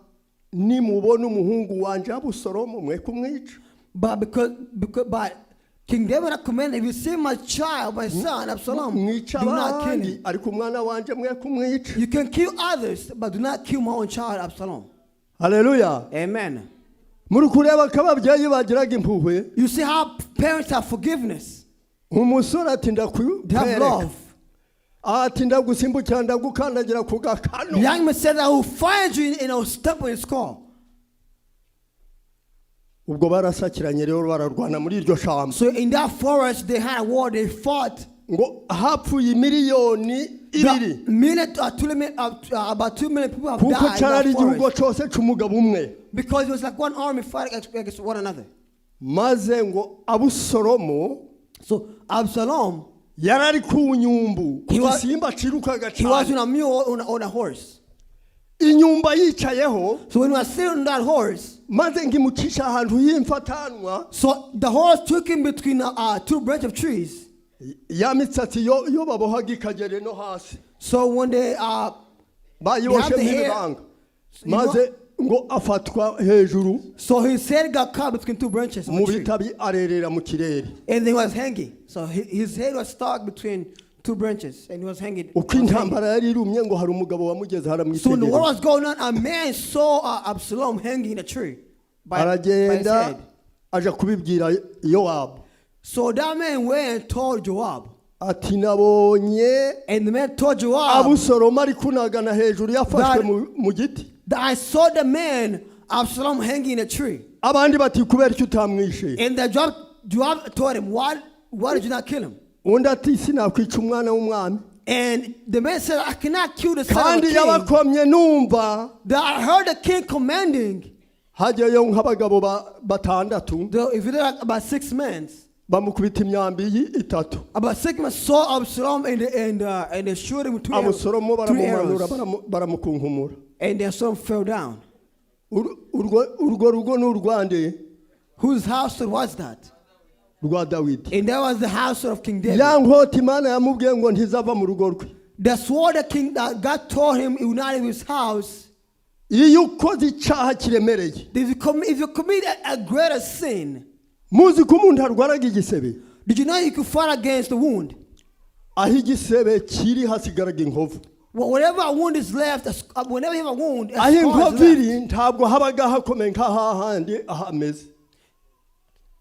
nimubona umuhungu wanje Abusalomo mwe kumwica. But King David had commanded, if you see my child, my son, Absalom, Mwica do not kill abandi him. ariko umwana wanje mwe kumwica. You can kill others, but do not kill my own child, Absalom. Haleluya. Amen. Muri kureba ko ababyeyi bagiraga impuhwe. You see how parents have forgiveness. Umusore ati They have ndakwereka love. Ati ndagusimbukira ndagukandagira ku gakano. The young man said, I will find you and I will step on your skull. Ubwo barasakiranye rero bararwana muri iryo shamba. So in that forest, they had a war. They fought. Ngo hapfuye miliyoni ibiri. The million, 2 million, about 2 million people have Kuko died in cyari that igihugu forest. cyose cy'umugabo umwe. Because it was like one army fighting against one another. Maze ngo Abusalomo So Absalom, yari ari ku nyumbu ku He was- gisimba cirukaga he was cyane. on a mule on a horse. Inyumba yicayeho. So when he was sitting on that horse, Maze ngo imucisha ahantu y'imfatanwa. So the horse took him between two branch of trees. Ya mitsatsi yo yo babohaga ikagera no hasi. So when they Bayiboshemo They have the hair. ibibanga You know- maze ngo afatwa hejuru So his head got caught between two branches of mu a tree. bitabi arerera mu kirere. And he was hanging. So his head was stuck between two branches and he was hanging. Uko He was hanging. intambara yari irumye ngo hari umugabo wamugeze So when what aramwitegereza. was going on, a man saw Absalom hanging in a tree by his Aragenda head. aja kubibwira Yowabu. So that man went and told Joab. Ati nabonye And the man told Joab Abusalomu ari kunagana hejuru yafashwe mu giti. That I saw the man Absalom hanging in a tree. Abandi bati kubera icyo utamwishe. And the Joab told him, Why did you not kill him? Undi ati sinakwica umwana w'umwami. And the man said, I cannot kill the son of Kandi the king. yabakomye numva. That I heard the king commanding. Hajyayo nk'abagabo batandatu. If you look at about 6 men, Bamukubita imyambi itatu. about 6 men saw Absalom and they shoot him with Abusalomu three baramumanura arrows. baramukunkumura. And then some fell down. Urwo rugo ni urwande? Whose household was that? Rwa Dawidi. And that was the household of King David. Ya nkota Imana yamubwiye ngo ntizava mu rugo rwe. The sword that King that God told him it would not leave his house. Iyo ukoze icyaha kiremereye. If you commit a greater sin, Muzi ko umuntu arwaraga igisebe. did you know you could fight against the wound? Aho igisebe kiri hasigaraga inkovu. Well, whatever a wound is left, whenever you have a wound, a Aho scar is inkovu left. iri ntabwo habaga hakomeye nk'ahahandi hameze.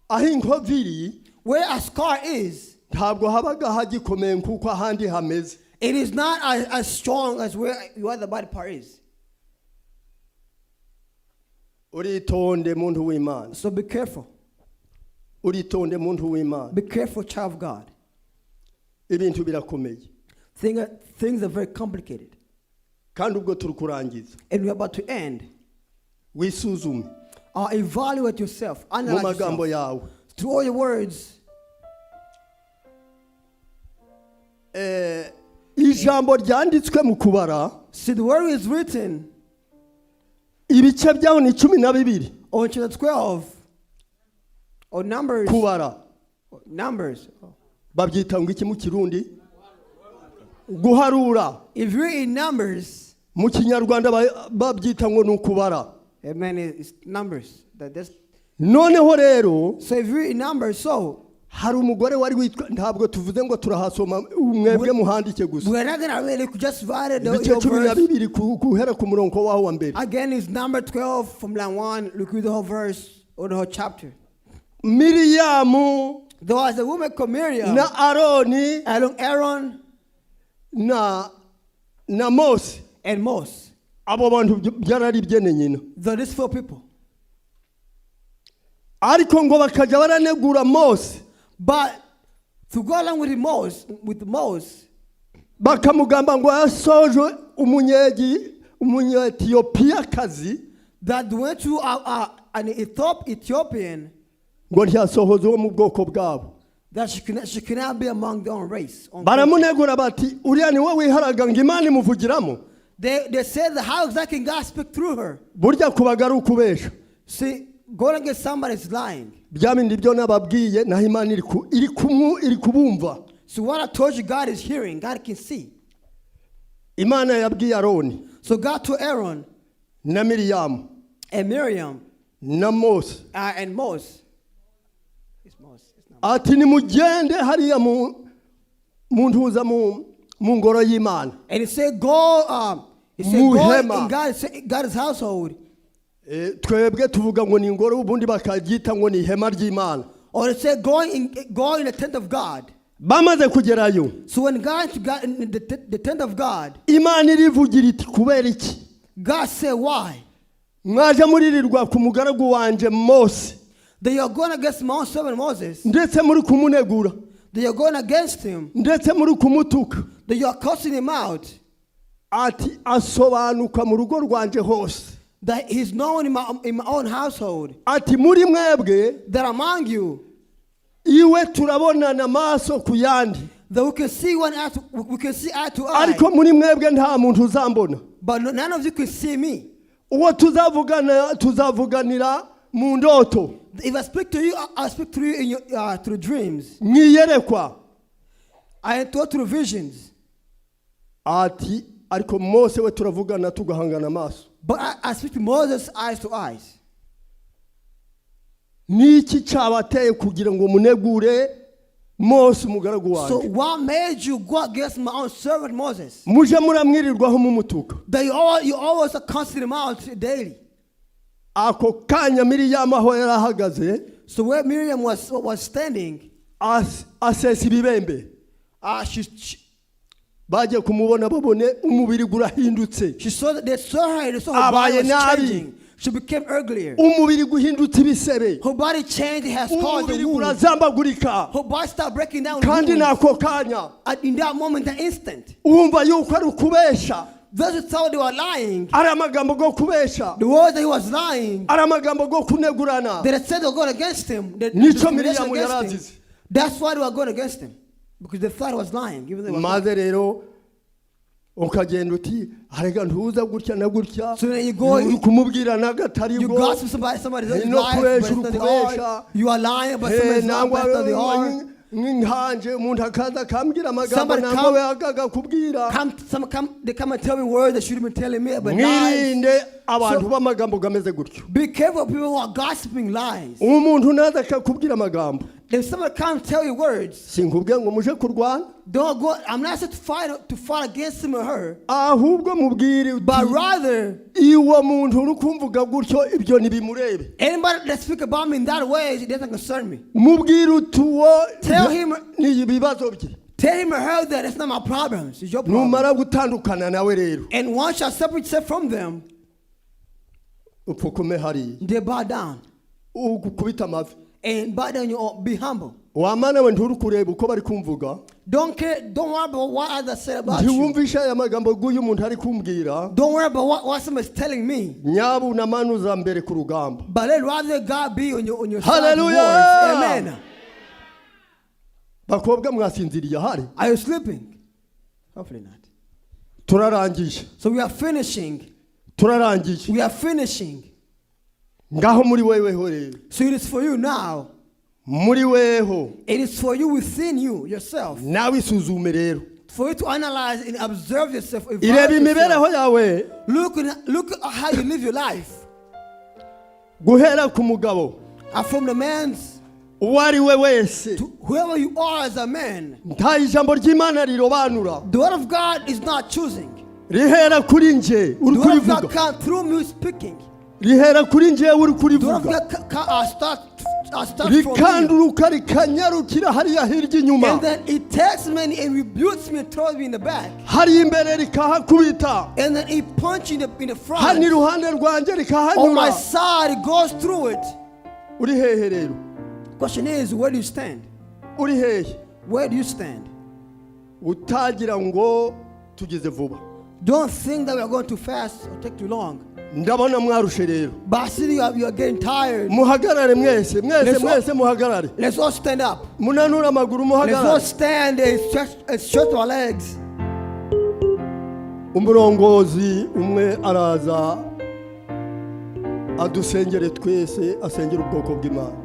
Aho inkovu iri Where a scar is, ntabwo habaga hagikomeye nk'uko ahandi hameze. it is not as strong as where the body part is. Uritonde muntu w'Imana. So be careful. Uritonde muntu w'Imana. Be careful, child of God. Ibintu birakomeye. Things are very complicated. Kandi ubwo turi kurangiza. And we're about to end. Wisuzume Evaluate yourself. mu Analyze magambo yourself. yawe. Through all your words. Ijambo ryanditswe mu Kubara. See, the word is written Ibice byaho ni 12. on chapter 12. Or Numbers. Kubara. Numbers. Babyita ngo iki mu Kirundi? Guharura. If you're in Numbers, Mu Kinyarwanda babyita ngo ni ukubara. amen, it's Numbers. Noneho rero So if you're in Numbers, so hari umugore wari witwa ntabwo tuvuze ngo turahasoma mwebwe muhandike gusa. we're not gonna really just write it. Ibice Your cumi na verse. bibiri guhera ku murongo waho wa mbere. Again, it's number 12 from line 1. Look at the whole verse or the whole chapter. Miriyamu There was a woman called Miriam, na Aroni along Aaron na Mose. and Moses. Abo bantu byarari byene nyina. These four people. Ariko ngo bakajya baranegura Mose. But to go along with Moses, bakamugamba ngo yasoje umunyetiyopiyakazi that went to an Ethiopian, ngo ntiyasohoza uwo mu bwoko bwabo. that she cannot be among their own race. Own culture. Baramunegura bati uriya niwe wiharaga ngo Imana imuvugiramo. They said that how exactly can God speak through her? Burya kubaga ari ukubesha. See, going against somebody is lying. Bya bindi byo nababwiye naho Imana iri kubumva. So what I told you, God is hearing. God can see. Imana yabwiye Aroni So God told Aaron na Miriyamu and Miriam na Mose and Moses. It's Moses. It's not ati nimugende hariya mu ntuza mu ngoro y'Imana. And he said, go. He said, go Muhema. in God's household. Twebwe tuvuga ngo ni ingoro ubundi bakaryita ngo ni ihema ry'Imana. Or he said, go in the tent of God. Bamaze kugerayo. So when God got in the tent of God, Imana irivugira iti kubera iki? God said, why? Mwaje muririrwa ku mugaragu wanje Mose. That you are going against my own servant Moses. Ndetse muri kumunegura. That you are going against him. Ndetse muri kumutuka. That you are cursing him out. Ati asobanuka mu rugo rwanje hose. That he's known in my own household. Ati muri mwebwe That among you, iwe turabonana amaso ku yandi. That we can see one eye to, we can see eye to eye. Ariko muri mwebwe nta muntu uzambona. But none of you can see me. Uwo tuzavugana tuzavuganira mu ndoto. If I speak to you, I speak to you in your, through dreams. Mwiyerekwa. I talk through visions. Ati ariko Mose we turavugana tugahangana amaso. But I speak to Moses eyes to eyes. Niki cyabateye kugira ngo munegure Mose umugaragu So wanjye what made you go against my own servant Moses? Muje muramwirirwaho mumutuka. That you always cursing him out daily. Ako kanya Miriyamu aho yari ahagaze So where Miriam was standing, asesa ibibembe. She Bagiye kumubona babone umubiri gurahindutse. she saw that they saw her and they saw her body Abaye was nabi. changing. She became uglier. Umubiri guhindutse ibisebe. Her body changed, it has caused Umubiri a wound. gurazambagurika. Her body started breaking down. Kandi Wounds. n'ako kanya And in that moment, that instant, wumva yuko ari ukubesha. Those who thought they were lying, Ari amagambo go kubesha. The words that he was lying, Ari amagambo go kunegurana. They had said they were going against him. The Nico discrimination Miriam against him. yarazize. That's why they were going against him. Because they thought he was lying. Even though he was not. Maze rero ukagenda uti arega ntuza gutya na gutya. So then you go- Uri kumubwira n'agatari You bwo. gossip somebody, somebody else's No life, but kubesha, it's not they urukubesha. are. You are lying, but Eh, somebody's not nangwa better than they are. nkanje umuntu akaza akambwira amagambo Somebody nangwa come- we akakubwira. Come, some come, they come and tell me words they shouldn't be telling me, but lies. Mwirinde abantu So- b'amagambo gameze gutyo. Be careful of people who are gossiping lies. Umuntu naza akakubwira amagambo If someone comes tell you words, sinkubwiye ngo muje kurwana. Don't go. I'm not saying to fight against him or her, Ahubwo mubwire uti, but rather iwo muntu uri kumvuga gutyo ibyo ntibimurebe. Anybody that speak about me in that way, it doesn't concern me. Mubwire uti uwo Tell him- ni ibibazo bye. Tell him or her that it's not my problems, it's your problem. Numara gutandukana nawe rero And once you separate yourself from them, upfukume hariya. They bow down. Ugukubita amavi. And bow down, you all be humble. Wamana we nturi kureba uko bari kumvuga. Don't care, don't worry about what others said about you. Ntiwumvishe aya magambo y'uyu muntu ari kumbwira. Don't worry about what somebody's telling me. Nyabuna manuza mbere ku rugamba. But let rather God be on your side. Hallelujah. Words. Amen. Bakobwa mwasinziriye ahari. Are you sleeping? Hopefully not. Turarangije. So we are finishing. Turarangije. We are finishing. Ngaho muri weweho rero. So it is for you now. Muri weho. It is for you within you, yourself. Nawe isuzume rero. For you to analyze and observe yourself. Ireba Evaluate imibereho yourself. Yawe. Look at how you live your life. Guhera ku mugabo And from the man's uwo ari we wese to whoever you are as a man, nta ijambo ry'Imana rirobanura. The word of God is not choosing. Rihera kuri nje uri The word of God kurivuga. comes through me speaking. Rihera kuri njewe uri The word of kurivuga. God start from me. Rikanduruka rikanyarukira hariya hirya inyuma. And then it takes me and rebukes me and throws me in the back. Hariya imbere rikahakubita. And then it punches in the Hano front. iruhande rwanjye On my rikahanyura. side, it goes through it. Uri hehe rero? Question is, where do you stand? Uri hehe? Where do you stand? Utagira ngo tugeze vuba. Don't think that we are going too fast or take too long. Ndabona mwarushe rero. But I see you are getting tired. Muhagarare mwese mwese. Let's all- Mwese muhagarare. Let's all stand up. Munanure amaguru Let's all muhagarare. Stand and stretch our legs. Umurongozi umwe araza adusengere twese asengere ubwoko bw'Imana.